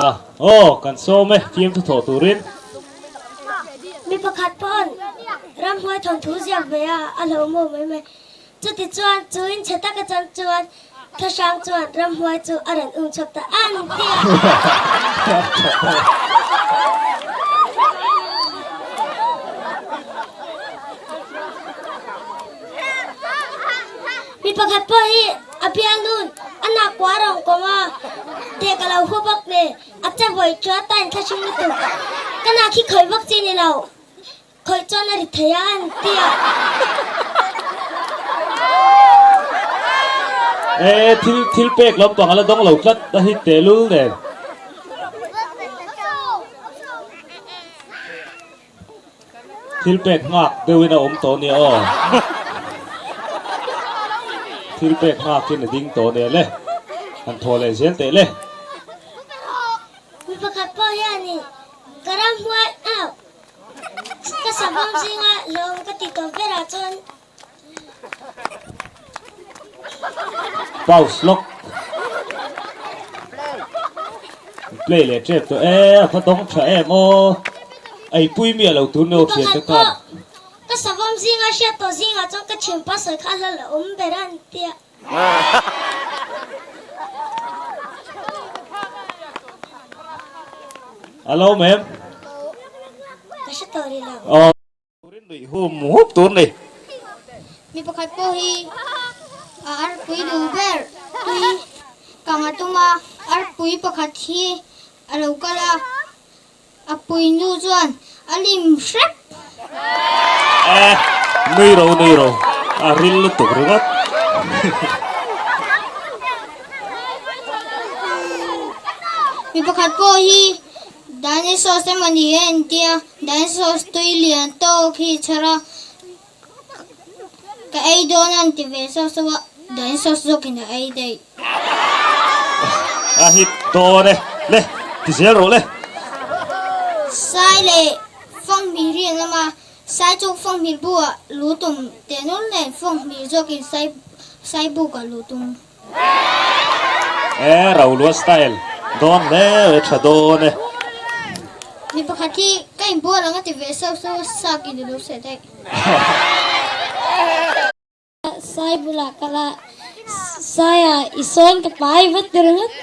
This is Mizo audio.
a. Aw, kan sawm e, fiamthu thawh turin. Mi pakhat pawn ramhnuai thawnthu ziak ve a, a hlo maw mai mai. Chutichuan, chu in chhe taka chan chuan Thlahrang chuan ramhnuai chu a rawn um chhuak ta an ti a. Mi pakhat pawh hi a bialnun a nak kua rawng kawm a, teh ka lo hua bawk nen a che vawi ṭuat ta in thlahrung lutuk. Ka nak hi khawih vak chi ni lo. Khawih chuan a ri thei a an ti a. E, thil thil pek lampang a la dawng lo tlat a hi tehlul nen. Thil pek nghak deuhin a awm tawh nia aw. Thil pek nghakin a ding tawh nia le. Han thaw leh zel teh le. Mi pakhat pawh hianin ka ramhuai au. Ka savawm zinga hlawm ka ti tawp berah chuan. Pause lawk. Play leh tep tawh e, a va dawng tha em aw. Ei pui miah lo tur nge aw thian te khan. Ka savawm zinga hriat tawh zingah chuan ka thianpa sawi kha a hla la awm ber a an tia. Alo mem. Ka hre tawh rih lo. Aw. Turin nuih hum hup tur ni. Mi pakhat pawh hi a arpui duh ber tui kang a tum a, arpui pakhat hi a lo kal a, a pui nu chuan a lim hrep. Eh, nui ro nui ro, a ril lutuk ringawt. Mi pakhat pawh hi dinosaurs emaw ni a entia, dinosaurs tui lian tawk hi chhar a, ka ei dawn a an ti ve sauh sauh a, dinosaurs zawkin a ei daih. A hit dawn e, le ti zel rawh le. Sai leh Fanghmir hi an awm a, Sai chu Fanghmir bu ah lu tum tehnul nen Fanghmir zawkin Sai Sai buk ah lu tum. E Rolua style dawn hle e tha dawn e. Mi pakhat hi ka inbual ang a ti ve sauh sauh a, sak in a lo seh daih. Sai bulah kal a, Saia i sawn ka pai vat ringawt.